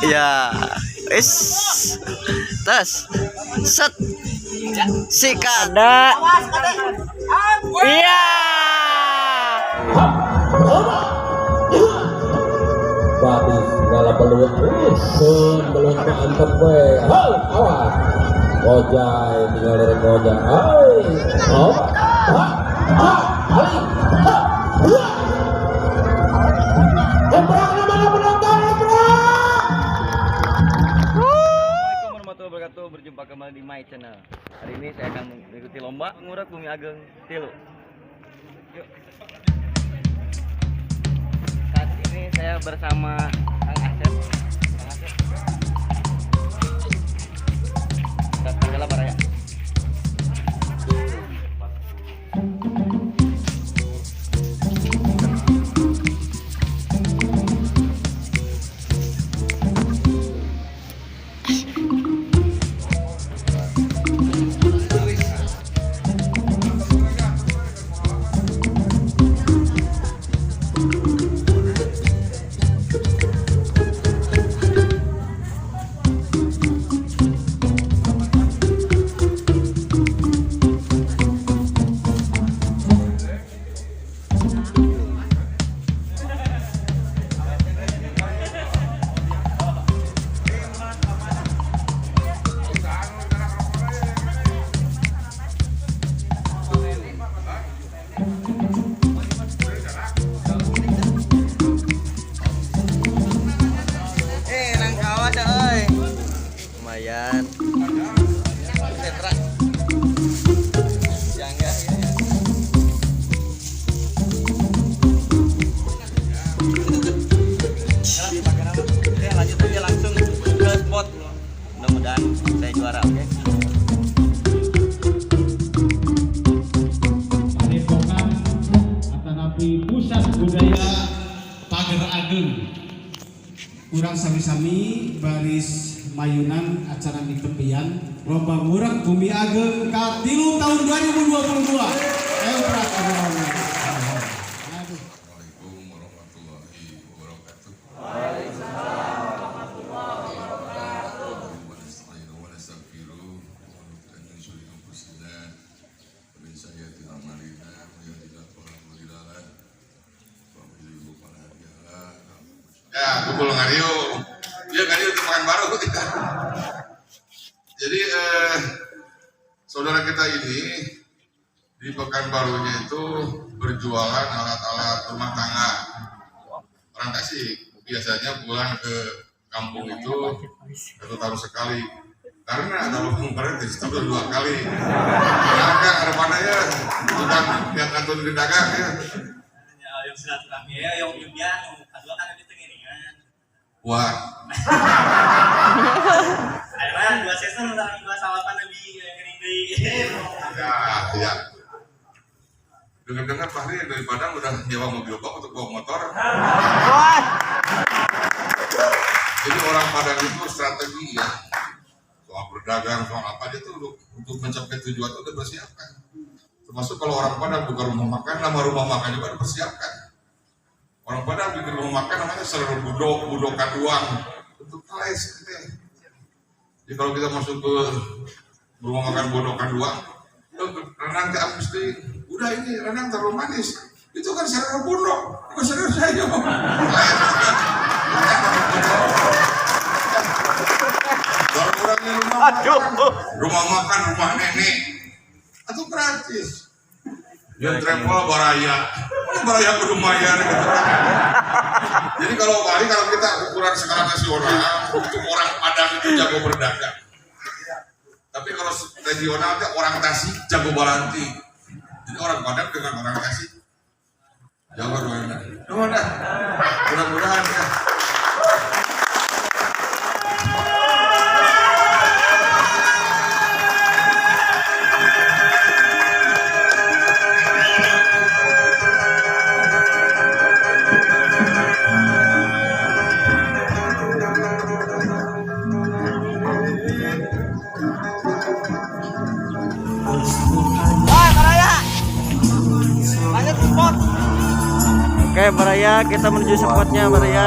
Ya. Is. Tes. Set. Sikat. Ada. Iya. Babi segala belut, sun belut mantep we. Hau, awas. Gojai tinggal dari gojai. Hai, hop, ha, ha, ali, ha, ha. Emprak mana penonton, emprak. Assalamualaikum warahmatullahi wabarakatuh. Berjumpa kembali di my channel. Hari ini saya akan mengikuti lomba Ngurek Bumi Ageng Tilu. Yuk. Saat ini saya bersama Kang Asep. Kang Asep. Kita panggil apa, Raya? Nang kawas euy. Lumayan. Setra. Yang ya, ya, ya. Oke, lanjut aja langsung ke spot. Mudah-mudahan saya juara, oke? Padepokan atanapi Pusat Budaya Pager Ageng. Urang sami-sami baris mayunan acara mitepian Lomba Ngurek Bumi Ageng katilu tahun 2022. Ayo berat. Aduh. Assalamualaikum warahmatullahi wabarakatuh. ونستعينه ونستغفره ونعوذ بالله من شرور أنفسنا ومن سيئات أعمالنا من يهده الله فلا مضل له ومن يضلل فلا هادي له. Ya, kumpul ngariung. Dia ngariung ke Pekanbaru. Jadi saudara kita ini di Pekanbarunya itu berjualan alat-alat rumah tangga. Orang Tasik biasanya pulang ke kampung itu satu tahun sekali. Karena kalau kemarin setahun dua kali. Karena kan harapannya ya tukang yang kantun di dagang ya. Ya, yang silaturahmi ya, yang impian, kedua kan itu ngiringan. Wah, Akhirnya dua season sareng dua salapan lebih ngiring deui. Ya, ya. Dengar-dengar Fahri dari Padang udah nyewa mobil bak untuk bawa motor. Jadi orang Padang itu strategi ya. Soal berdagang, soal apa dia tuh untuk mencapai tujuan itu udah persiapkan. Termasuk kalau orang Padang buka rumah makan, nama rumah makan juga dipersiapkan. Orang Padang bikin rumah makan namanya Serero Budok, Budokan Uang. Untuk keles gitu ya. Jadi kalau kita masuk ke rumah makan Bodokan Uang, itu rendang ke mesti udah ini rendang terlalu manis. Itu kan Serero Budok, bukan selera saya. Kalau orangnya rumah makan, rumah makan rumah nenek, atau gratis. Yang travel baraya, oh, baraya kudu mayar gitu kan. Jadi kalau Bali, kalau kita ukuran skala nasional, untuk orang Padang itu jago berdagang. Tapi kalau regional itu orang Tasik jago baranti. Jadi orang Padang dengan orang Tasik jago berdagang. Nuhun dah. Mudah-mudahan ya. Wah, Baraya. Lanjut ke spot. Oke, Baraya, kita menuju spotnya, Baraya.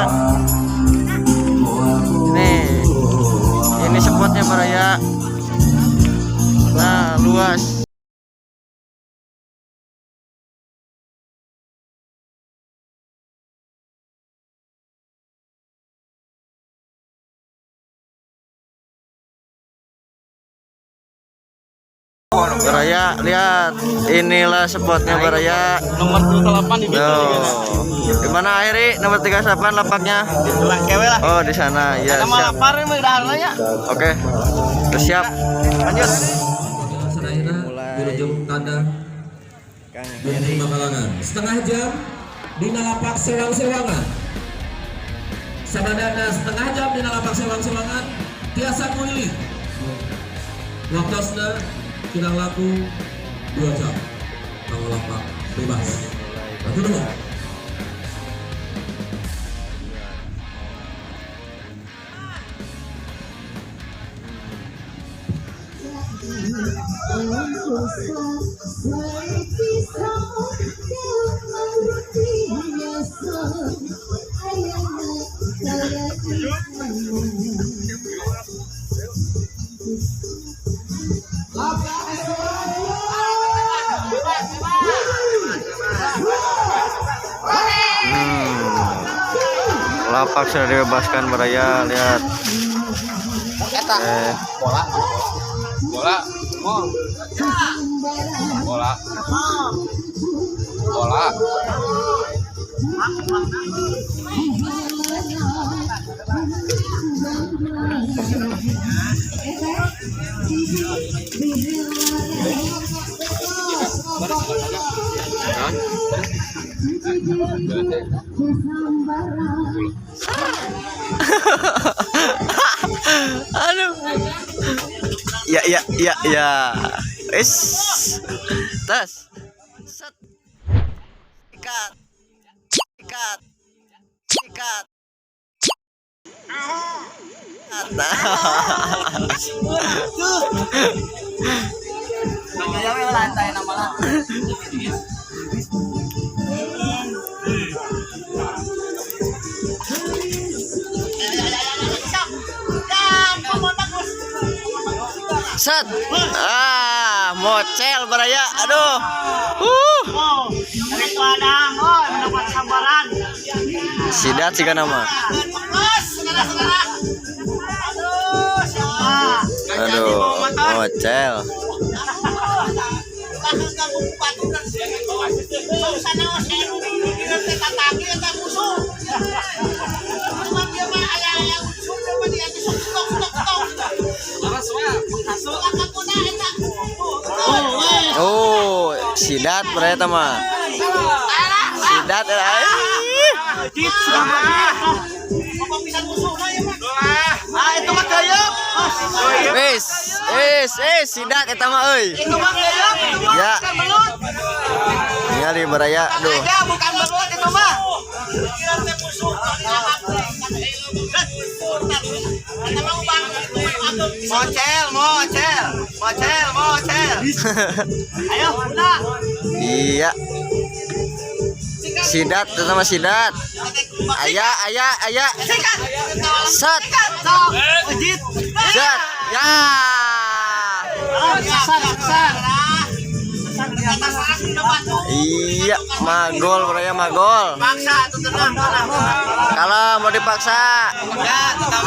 Ini Baraya, lihat inilah spotnya Baraya. Nomor 38 di Tuh. Di mana Airi? Nomor 38 lapaknya. Kewe lah. Oh, di sana. Ya, Sama siap. lapar ini daharnya. Oke. Siap. Lanjut. Mulai. Kandang Kang menerima kalangan. Setengah jam di lapak sewang-sewangan. Sabadana setengah jam di lapak sewang-sewangan tiasa kuliling. Waktosna kirang laku 2 jam. Kalau lapak bebas. Atur nuhun. Lapak sudah dibebaskan Baraya, lihat. Bola. Bola. Bola. Bola. Aduh. Ya ya ya ya. Is. Tas. Set. Ikat. Ikat. Ikat. Lantai nama lah. Set. Ah, mocel Baraya. Aduh. Dari Padang, oh, mendapat sambaran. Sidat sih nama. Saudara-saudara. Aduh, siapa? Aduh, mocel. Oh, sidat Baraya mah. Sidat ya. Ah, itu mah gayung. Wis, wis, wis, sidat eta mah euy. Itu mah gayung, itu mah Ya. bukan belut. Ningali Baraya, duh. Aja bukan belut itu mah. Mocel, mocel, mocel, mocel. Ayo, udah. Iya. Sidat itu sama sidat. Aya, aya, aya. Set. Set. Ya. Iya, magol Baraya magol. Paksa tuh tenang. Kalau mau dipaksa. Ya, tetap.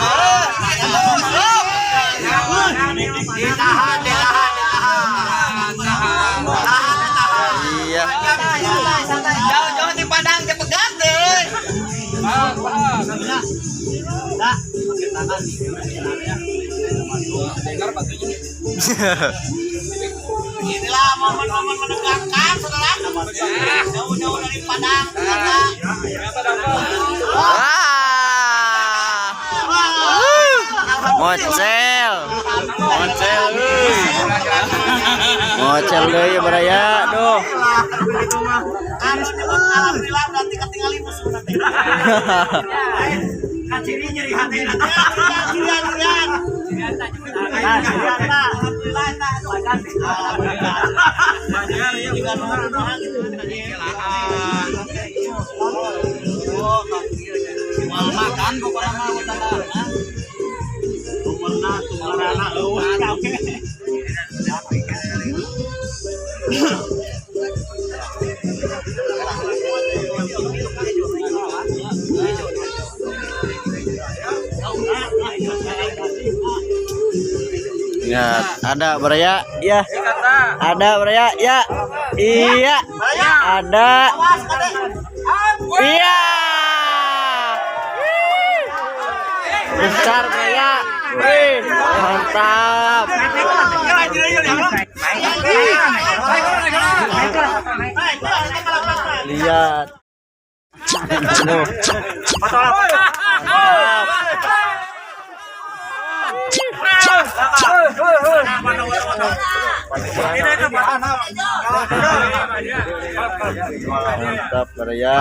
Ditahan, ditahan, ditahan. Tahan, ditahan. Iya. Jauh-jauh di Padang dipegat deh. Inilah momen-momen menegangkan, saudara. Jauh-jauh dari Padang ternyata. Ah. Mocel. Mocel euy. Mocel deui Baraya, duh. Alhamdulillah berarti ketinggalan musuh nanti. Kaciri nyeri hati nanti. Cirian, Alhamdulillah makan pokoknya mah umurna tumarana eueuh kabeh. Ya, ada Baraya, ya. Ada Baraya, ya. Iya. Ada. Iya. Besar Baraya. Wih, mantap. Lihat. Tuh. Mantap. Mantap Baraya.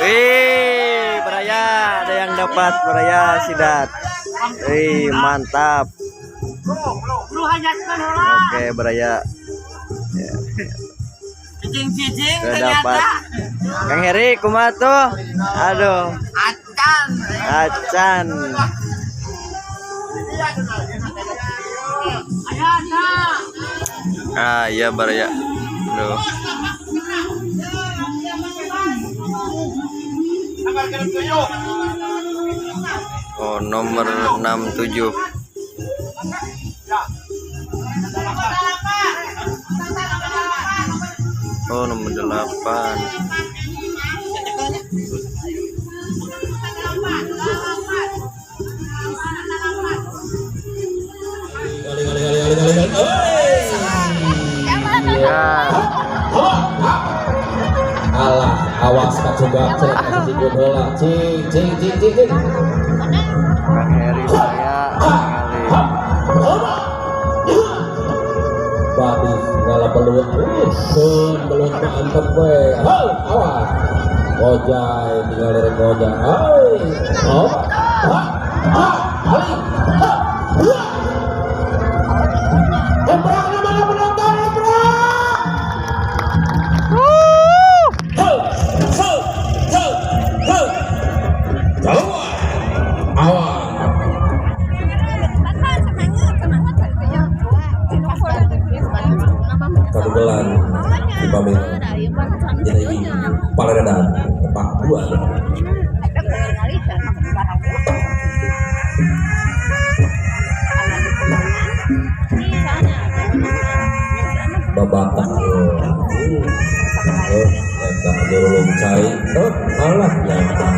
Wih, Baraya ada yang dapat Baraya sidat. Wih, mantap. Oke, Baraya. Ya. Udah dapat. Kang Heri, kumaha tuh? Aduh. Acan. Acan. Ah, iya Baraya. Aduh. Oh, nomor 67. Oh, nomor 8. Kali kali kali kali kali kali. Ya. Alah, awas kacugak cek kasih bola. Cing cing cing cing cing. Kang Heri saya kali. Babi segala belut. Sun belut mantep we. Awas. Gojai tinggal derek gojai. Hai. Oh. Ha. Ha. Ali. Ha. Ha. Emprakna mana penonton emprak. Ho. Ho. Ho. Ho. Jawa. Awas. Kadugelan di pameran jadi Paleredan tepak dua. Babatak oh eta jurulung cai oh alah nyata.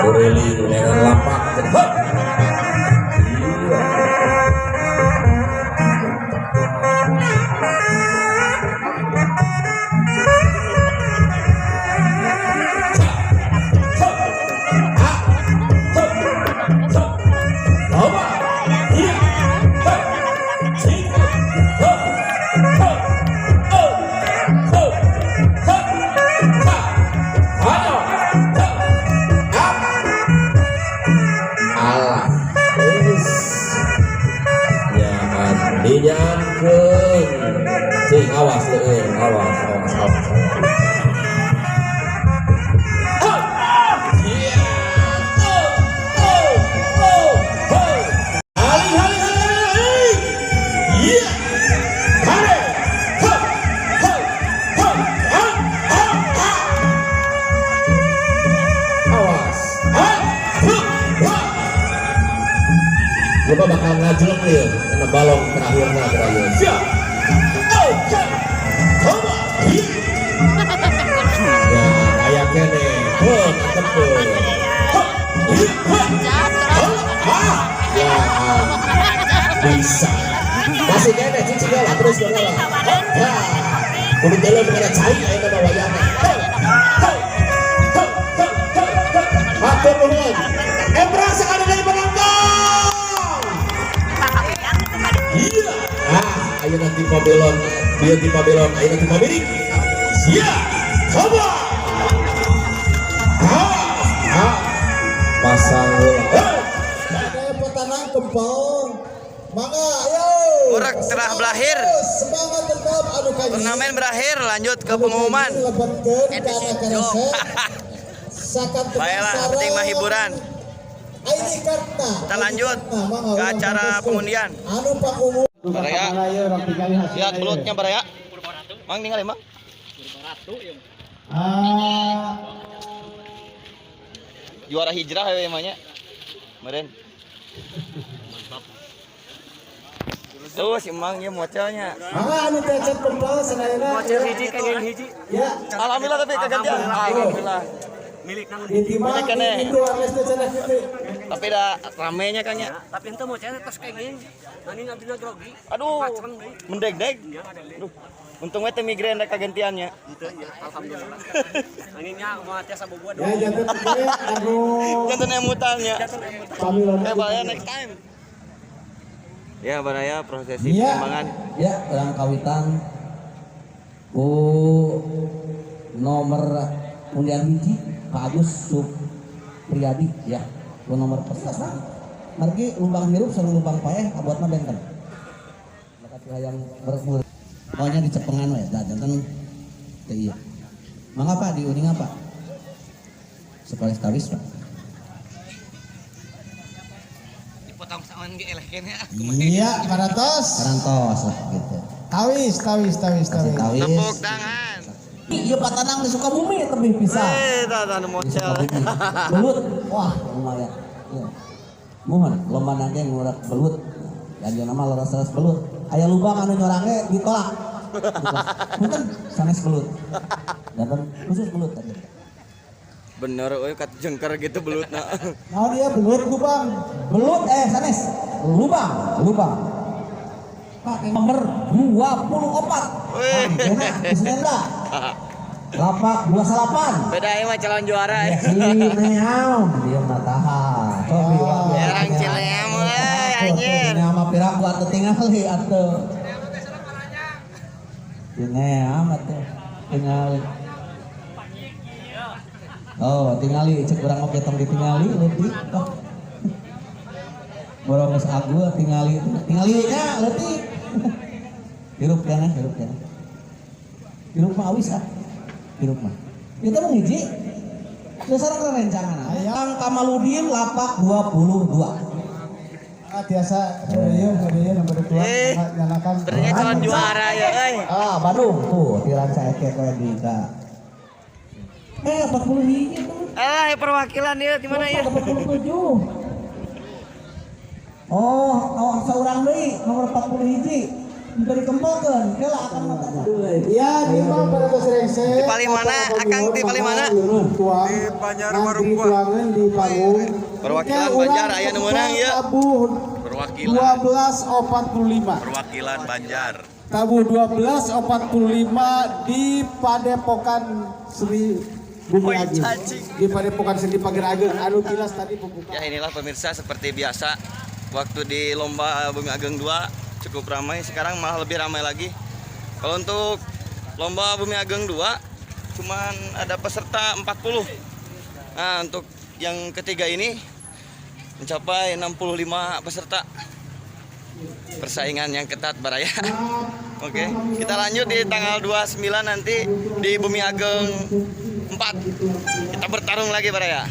Kuriling dengan lapak. Alah, wis. Nyaan dinyaankeun. Cing awas leueung, awas, awas, awas. Awas. Lupa bakal ngajlok nih, karena balong terakhirnya terakhir. Siap. Ya, kayak kene. Oh, mantep tuh. Ya, bisa. Masuk. Masih kene cicing lah terus heula. Ya. Kudu teuleum kana cai ayeuna mah wayahna. Ho, ho, ho, ho, ho, ho. Hatur nuhun. Emprang sekali deui penonton. Iya. Ah, ayeuna ti Pabelon, dia ti Pabelon, ayeuna ti Pamirik. Siap. Coba. Ah, ah. Pasang heula. Hey. Ada petanang kempel. Mangga, ayo. Ngurek telah berakhir. Semangat tetap anu kaji. Turnamen berakhir, lanjut ke pengumuman. Lebetkeun ka Edisi karese. jong. Sakan Baiklah, yang penting mah hiburan. ID karta. Kita lanjut ke acara pengundian. Anu pangumum. Baraya. Lihat belutnya, Baraya. Mang tinggal Mang. Ah, Juara hijrah we emangnya. Meren. Tuh si Mang ieu mocelnya. Mangga anu teh kempel sadayana. Bocil hiji kenging hiji. Ya, Alhamdulillah tapi kegantian. Alhamdulillah. ditimbang Milik kene. itu arles teh cenah kitu. Tapi dah ramenya kan ya. Tapi ente mau cari tos kenging. Nanging abdina grogi. Aduh, Pacreng deui. mendeg-deg. Aduh, untungnya teh migrain rek kagantiannya. Gitu ya, alhamdulillah. Nangingnya mau tiasa boboa Ya jangan teh anu Jangan emutannya. pamilon. Eh, Baraya next time. Ya, Baraya prosesi Iya. pengembangan. Ya, orang kawitan ku nomor undian hiji Pak Agus Supriyadi ya, ku nomor persis. Margi lubang hirup sareng lubang paeh abuatna benten. Maka hayang berbur. Pokoknya dicepengan we, da janten teu ieu. Mangga Pak diuninga Pak. Sekolah tawis Pak. Dipotong sama ge eleh kene. Iya, parantos. Parantos lah gitu. Tawis, tawis, tawis, Kasih tawis. tawis. Tepuk tangan. Iya Patanang di Sukabumi lebih bisa. Eh, tah tah nu Di mocel. Sukabumi. Belut, wah lumayan. Iya. Mohon lomba nangke ngurek belut. Dan nama leres-leres belut. Aya lubang anu nyorange ditolak. Ditolak. Punten sanes belut. Dan khusus belut tadi. Bener euy kat jengker gitu belutna. Naon dia belut lubang. Belut sanes lubang, lubang. Pak nomor 24. Wih. Enak, Isnenda. Lapak 28. Beda ieu mah calon juara. Ya, Cineam, dia mah tahan. Cobi waktu. Orang Cineam euy anjir. Cineam mah piraku atuh tingali atuh. Cineam atuh tingali. Oh, tingali cek urang oge tong ditingali leutik. Oh. Borong geus agul tingali, tingali nya leutik. Hirup kana, hirup kana. Hirup mah awis ah. Hirup mah. Itu mah hiji. Geus sareng rencangan. Kang Kamaludin lapak 22. Ah, tiasa ieu ieu nomor 2 Eh, nyalakan. Sebenarnya calon juara ya euy. Ah, Bandung tuh di Rancaekek kayak di ka. 40 hiji tuh. Alah, ya perwakilan ya di mana ya? 47. Oh, oh seorang deui nomor 40 hiji. Diberi kempelkeun, kela akan mah. Iya, di mah parantos rengse. Di paling mana? Akang di paling mana? Tuang. Di Banjar Tuangan di panggung. Perwakilan Banjar aya nu meunang ieu. Tabuh Perwakilan 12.45. perwakilan Banjar. Tabuh 12.45 di Padepokan Sri Bumi Woi, Ageng. cacing. Di Padepokan Sri Pager Ageng. Anu kilas tadi pembukaan. Ya inilah pemirsa seperti biasa waktu di lomba Bumi Ageng 2 cukup ramai, sekarang malah lebih ramai lagi. Kalau untuk lomba Bumi Ageng 2 cuman ada peserta 40. Nah, untuk yang ketiga ini mencapai 65 peserta. Persaingan yang ketat Baraya. Oke, kita lanjut di tanggal 29 nanti di Bumi Ageng 4. Kita bertarung lagi Baraya.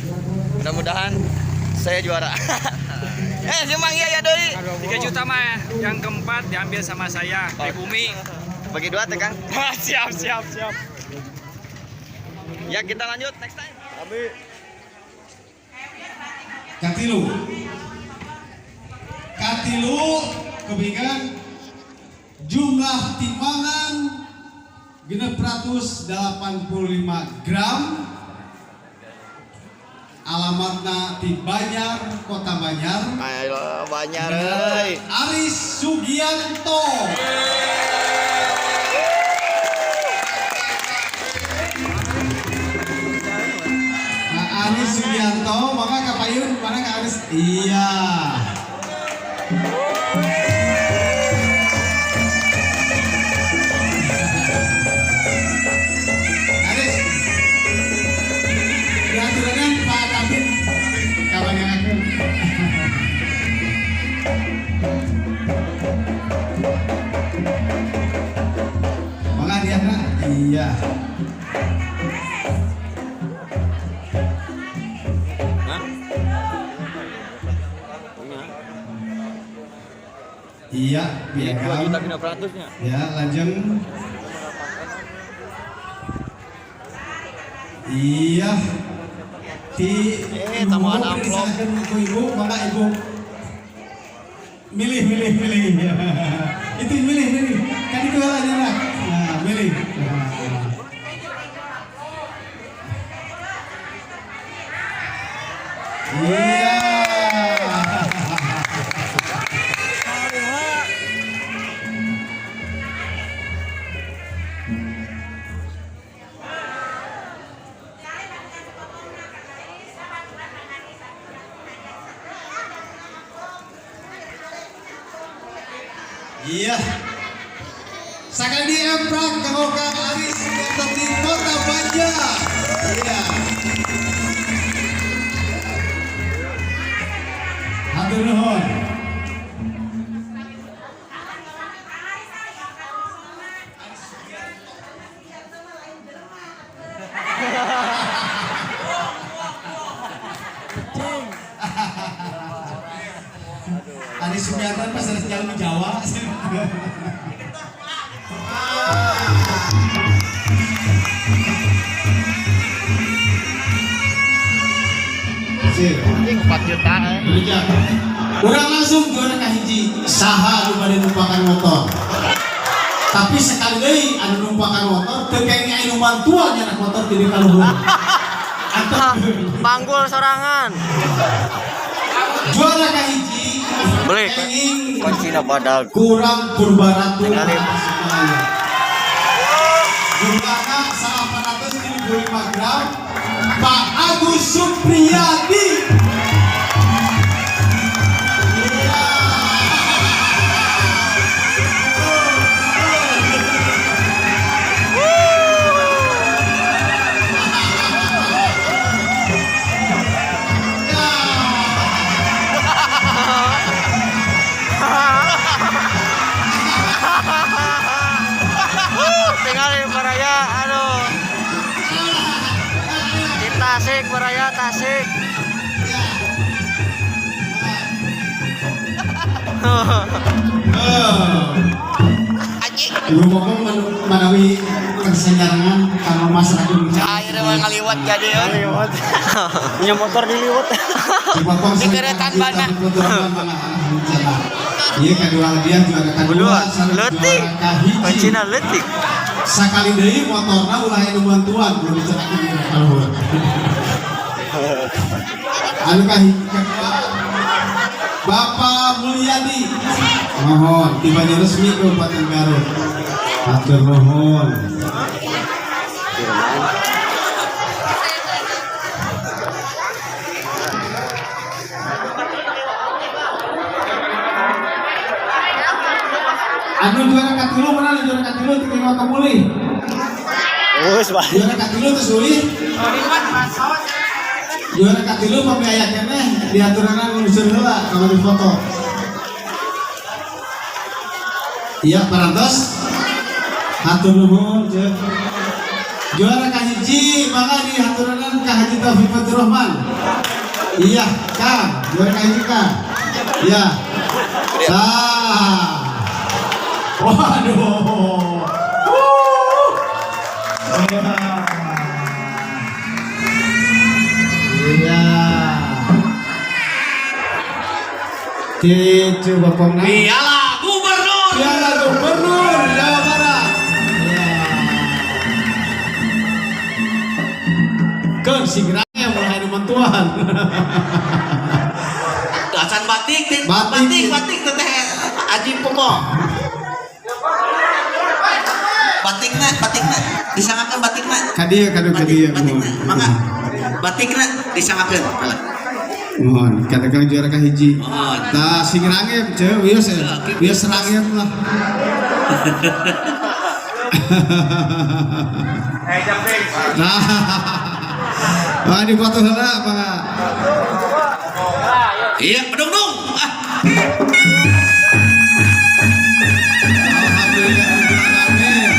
Mudah-mudahan saya juara. Si Mang iya ya doi. 3 juta mah yang keempat diambil sama saya di bumi. Bagi dua teh Kang. Siap siap siap. Ya kita lanjut next time. Katilu. Katilu kebingan jumlah timbangan 685 gram. Alamatna di Banjar, Kota Banjar. Ayo Banjar euy. Aris Sugianto. Nah, Aris Sugianto, maka kapayun mana Kak Aris? Iya. Aris. Diaturannya Pak Kabin. Kawan yang aku. Maka dia iya. Hah? Iya, Dua biar juta genep ratusnya. Ya, lanjut. Iya. Di Tambahan amplop. Ku ibu, maka ibu milih, milih, milih. Itu milih, milih. Kan itu aja lah. Nah, milih. Nah. Iya. Iya. Sekali di emprak kanggo Kang Aris Sugianto di Kota Banjar. Iya. Hatur nuhun. Aris Sugianto pas harus jalan ke Jawa. Sip. Anjing 4 juta. Demikian. Urang langsung juara kahiji saha anu bade numpakan motor. Tapi sekali deui anu numpakan motor teu kenging anu bantuan nyanak motor ti ka luhur. Atau Panggul sorangan. juara kahiji Beli. kenging Kuncina badag. kurang Purbaratu Tinggalin. Tasikmalaya. Jumlahnya 875 gram Pak Agus Supriyadi. Iya. Tinggalin baraya, aduh. Di Tasik baraya Tasik. Ibu Bapak manawi kesenjangan kalau masyarakat Indonesia. Akhirnya mah ngaliwat jadi ya. Ngaliwat. Punya motor diliwat. Ibu Bapak Di keretan bana. Iya kedua hadiah juara kedua sareng Leutik. juara kahiji. Kuncina leutik. Sakali deui motorna ulah anu bantuan kudu dicetakkeun di kaluhur. Anu kahiji kedua Bapak Mulyadi. Mohon tibanya resmi Kabupaten Garut. Hatur nuhun. Anu juara katilu mana anu juara katilu teu kenging kamulih. Wes, Pak. Juara katilu terus ulih. Juara katilu pami aya keneh diaturanan ngusur heula kalau di foto. Iya, parantos. Hatur nuhun, ceuk. Juara kahiji mangga dihaturanan ka Haji Taufik Faturrahman. Iya, Kang, juara kahiji Kang. Iya. Tah. Waduh. Wuh. Iya. Cucu Bapongna. Piala Gubernur. Piala Gubernur Jawa Barat. Iya. Keun sigra yang mulai anu. Mantuan. Acan batik, Batik. batik, batik teteh Aji Popo. Batikna, batikna, disangakeun batikna. Ka dieu kadu ka dieu. Batikna, mangga. Batikna disangakeun. Kalah. Mohon, kada kang juara kahiji. Mohon. Tah sing rangem ceu wios ya. Wios rangem lah. Nah. Wah, dipoto heula mangga. Iya, bedung-dung. Ah. Alhamdulillah rabbil alamin.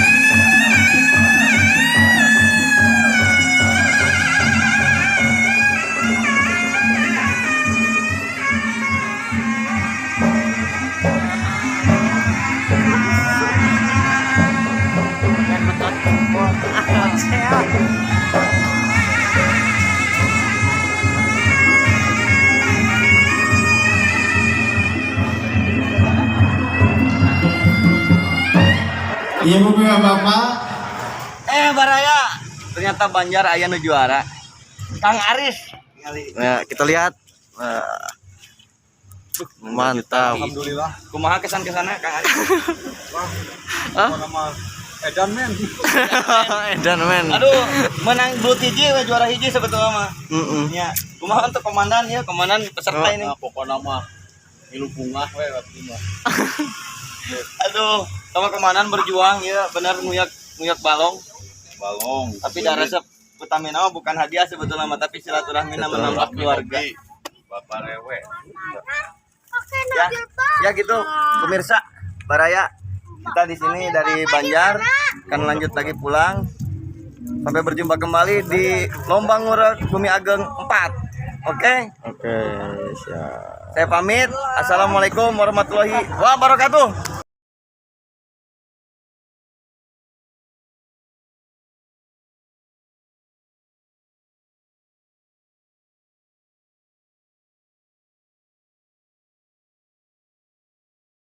Ibu bapak. Eh, Baraya, ternyata Banjar aya nu juara. Kang Aris. Ya, kita lihat. Mantap. Alhamdulillah. Kumaha kesan-kesannya Kang Aris? Hah? Nama Edan men. Edan men. Aduh, menang belut hiji we juara hiji sebetulnya mah. Mm-mm. Ya, kumaha untuk komandan ya, komandan peserta ini. Nah, pokoknya mah ngilu bungah we waktu mah. Aduh, sama komandan berjuang ya, benar nguyak nguyak balong. Balong. Tapi dah resep utamina mah bukan hadiah sebetulnya mah, tapi silaturahmi menambah keluarga. Bapak Rewe. Ya, ya gitu, pemirsa Baraya. Kita di sini dari Banjar akan lanjut lagi pulang. Sampai berjumpa kembali di Lomba Ngurek Bumi Ageng 4. Oke? Oke, siap. Saya pamit. Assalamualaikum warahmatullahi wabarakatuh.